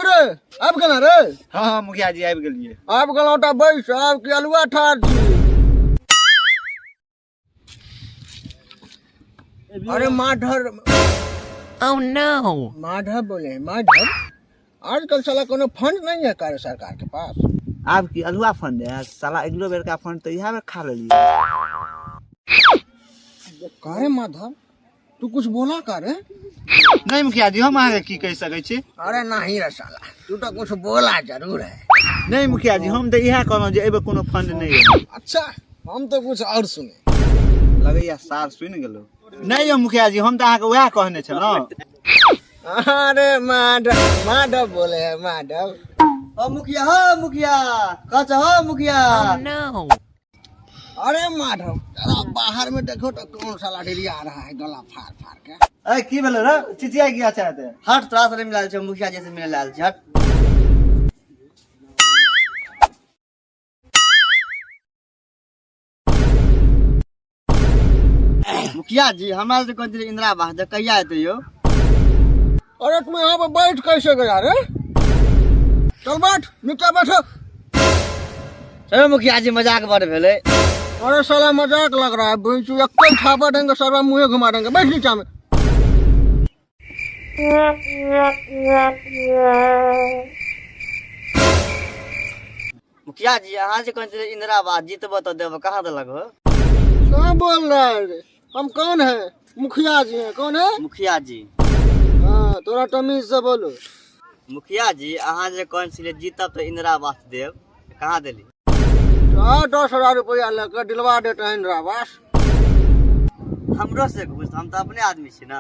रे, आबि गेल रे? हाँ हाँ मुखिया जी आबि गेलियै। आबि गेलहुँ तऽ बैस, आब कि अलुआ ठाढ़ छी? अरे माधर। Oh no! Madhav बोले हैं, माधव। आजकल साला कोनो फंड नहीं है कार्य सरकार के पास। आब की अलुआ फंड है साला, अगिलो बेर का फंड तऽ इएह बेर खा लेलियै। का रे माधव, तू कुछ बोला का रे? नहीं मुखिया जी, हम अहाँके की कहि सकै छी? अरे नहीं रे साला, तू तो कुछ बोला जरूर है। नहीं मुखिया जी, हम तऽ इएह कहलहुँ जे एहि बेर कोनो फंड नहि एलै। अच्छा, हम तो कुछ और सुने। लगैया सार सुनि गेलो। नहीं यौ मुखिया जी, हम तऽ अहाँके वएह कहने छलहुँ। अरे माधव, माधव बोले हैं, माधव। ओ मुखिया, हो मुखिया, कह हो मुखिया। Oh no! अरे माधव, जरा बाहर में देखो तो कौन सा लाडेरिया आ रहा है गला फाड़ फाड़ के। अरे की भेलो रे, चिचिया किया चाहते? हट, तोरा से नहीं मिलाल छै, मुखिया जी से मिले लाल छै, हट। मुखिया जी, हमरा से कहै छलै इंदिरा आवास दे, कहिया एतै यौ? अरे तुम यहाँ पे बैठ कैसे गया रे? चल बैठ, नीचे बैठो। चलो मुखिया जी, मजाक बड़ भेलै। अरे साला मजाक लग रहा है, बेंचू एक थापा देंगे सरवा मुँहे घुमा देंगे। बैठ नीचा में। मुखिया जी, अहाँ जे कहै छलै इंदिरा आवास जीतबो तऽ देबो, कहाँ देलक हो? क्या बोल रहा है रे? हम कौन है? मुखिया जी हैं। कौन है? मुखिया जी। हाँ, थोड़ा तमीज से बोलो। मुखिया जी, अहाँ जे कहै छलियै जीतब तऽ इंदिरा आवास देब, कहाँ देली? तो 10,000 रुपया लेकर दिलवा देते हैं इंदिरा आवास। हमरो से घूस, हम तऽ अपने आदमी छी ना।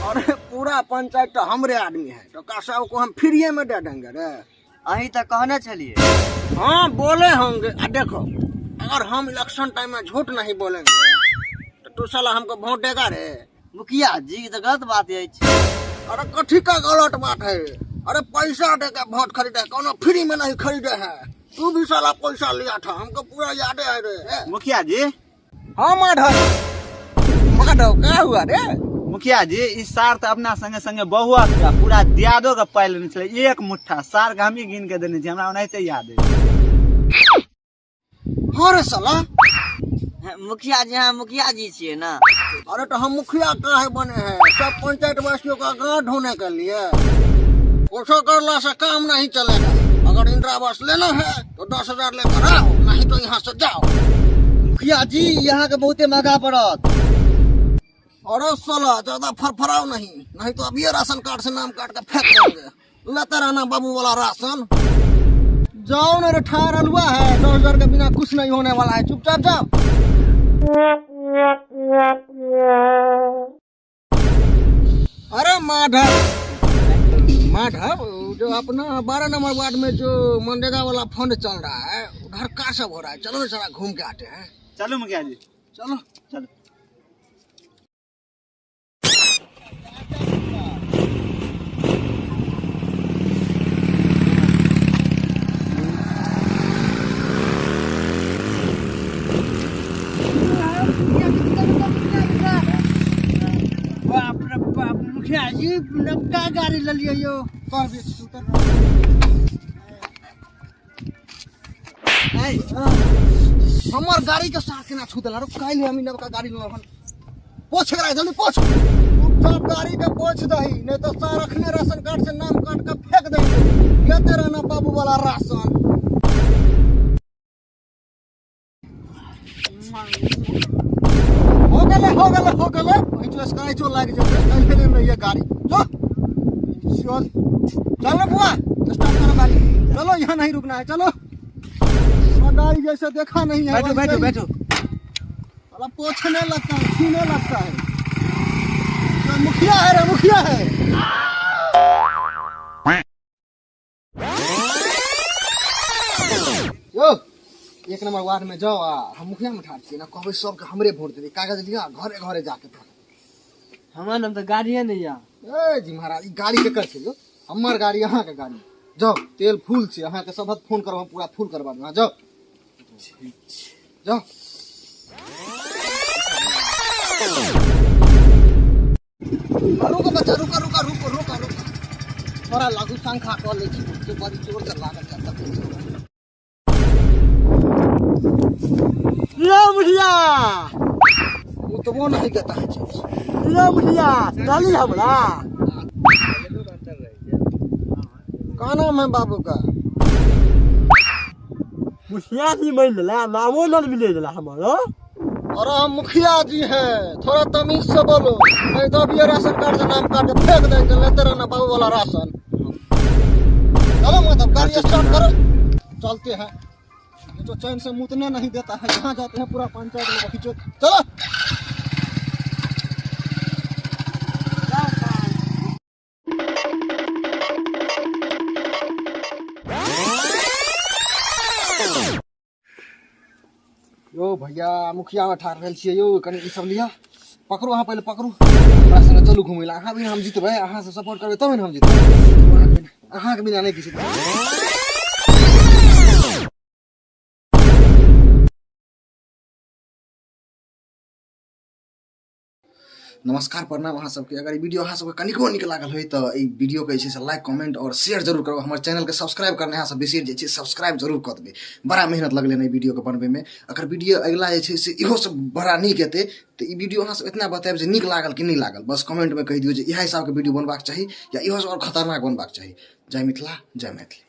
अरे पूरा पंचायत तो हमरे आदमी है, तो का सबको हम फ्रीए में दे देंगे रे? अहीं तऽ कहने छलियै। हाँ बोले होंगे। आ देखो, अगर हम इलेक्शन टाइम में झूठ नहीं बोलेंगे तो तू साला हमको वोट देगा रे? मुखिया जी, ई तऽ गलत बात अछि। अरे कथी का गलत बात है? अरे पैसा दे के वोट खरीदे, कोनो फ्री में नहीं खरीदे है। तू भी साला पैसा लिया था, हमको पूरा याद है रे। मुखिया जी। हाँ माधव, माधव क्या हुआ रे? मुखिया जी, ई सार तऽ अपना संगे संगे बहुआ के पूरा दियादो के पाइ लेने छलै, एक मुट्ठा सार के हमही गिन के देने छी, हमरा ओनाहिते याद अछि। हाँ रे साला। मुखिया जी, हाँ मुखिया जी छियै ना। अरे तो हम मुखिया काहे बने हैं? सब पंचायत वासियों का गांव ढोने के लिए। कुछो करला से काम नहीं चलेगा। अगर इंदिरा आवास लेना है तो 10,000 लेकर आओ, नहीं तो यहाँ से जाओ। मुखिया जी, यहाँ के बहुते महंगा पड़त। अरे साला ज्यादा फरफराओ नहीं, नहीं तो अब ये राशन कार्ड से नाम काट के फेंक देंगे। लेते रहना बाबू वाला राशन। जाओ ना रे, ठार हलवा है, 10,000 के बिना कुछ नहीं होने वाला है, चुपचाप जाओ। अरे माधव, माधव, जो अपना 12 नंबर वार्ड में जो मनरेगा वाला फंड चल रहा है, उधर का सब हो रहा है, चलो ना जरा घूम के आते हैं। चलो मुखिया जी, चलो चलो। बाप रे बाप, मुखिया जी नबका गाड़ी लेलियै यौ। कर बेच उतर। हमर गाड़ी के साथ केना छू देला? रुक, काल्हि हम ई नबका गाड़ी लेलहुँ हन। पोछ एकरा, जल्दी पोछ। चुपचाप गाड़ी के पोछ दही, नहीं तो सार अखने राशन कार्ड से नाम काट के फेंक देंगे। लेते रहना बाबू वाला राशन। हो गेलै, हो गेलै, हो गेलै। पैंचो स्क्रैचो लागि जेतै। काल्हि लेने रहियै गाड़ी। जो चल चल बुआ, स्टार्ट करो गाड़ी। चलो, यहाँ नहीं रुकना है, चलो। गाड़ी जैसे देखा नहीं है। बैठो, बैठो, वैसे ही। बैठो। साला पोछने लगता है, छीने लगता है। तो मुखिया है रे, मुखिया है। यो 1 नंबर वार्ड में जाओ, आ हम मुखिया में ठाड़ छियै ना, कहबै सबके हमरे वोट देबै। कागज लिअ, घरे घरे जाके दे। हमरा नाम तऽ गाड़िए नहि यऽ। ए जी महाराज, ई गाड़ी केकर छै यौ? हमर गाड़ी, अहाँके गाड़ी। जाओ, तेल फुल छै, अहाँके सबहक फोन करब, हम पूरा फुल करबा देब। अहाँ जाओ, जाओ। रुको बच्चा, रुको, रुको, रुको, रुको, रुको। थोड़ा लघु शंखा कऽ लै छी, जे बड़ी जोर से लागल छै तकलीफ। लो मुखिया। उतबो नहीं देता है चीज। लो मुखिया, डाली हमरा। का नाम है बाबू का? मुखिया जी बनि गेला, नामो न मिले गेला हमर। अरे हम मुखिया जी हैं, थोड़ा तमीज से बोलो, नहीं तो अभी ये राशन कार्ड से नाम काट के फेंक देंगे, लेते रहना बाबू वाला राशन। चलो मतलब गाड़ी स्टार्ट करो, चलते हैं। ये तो चैन से मुतने नहीं देता है, जहाँ जाते हैं पूरा पंचायत लोग खींचो। चलो यौ भैया, मुखिया में ठाढ़ भेल छियै यौ, कनि ई सब लिअ, पकड़ू अहाँ, पहिले पकड़ू, हमरा संगे चलू घुमै लए। अहाँ बिना हम जीतबै? अहाँ सब सपोर्ट करबै तबे ने हम जीतबै। अहाँके बिना नहि किछु। नमस्कार, प्रणाम अहाँ सबके। अगर ई वीडियो अहाँ सबके कनिको नीक लागल होय तऽ ई वीडियो के जे छै से लाइक, कमेंट और शेयर जरूर करब। हमर चैनल के सब्सक्राइब करने अहाँ सब बिसरि जाइ छी, सब्सक्राइब जरूर कऽ देबै। बड़ा मेहनत लगलै हन एहि वीडियो के बनबैमे। अगर वीडियो अगिला जे छै से इहो सब बड़ा नीक हेतै तऽ ई वीडियो अहाँ सब इतना बतायब जे नीक लागल कि नहि लागल। बस कमेंटमे कहि दियौ जे इएह हिसाबके वीडियो बनबाक चाही या इहो सब आओर खतरनाक बनबाक चाही। जय मिथिला, जय मैथिली।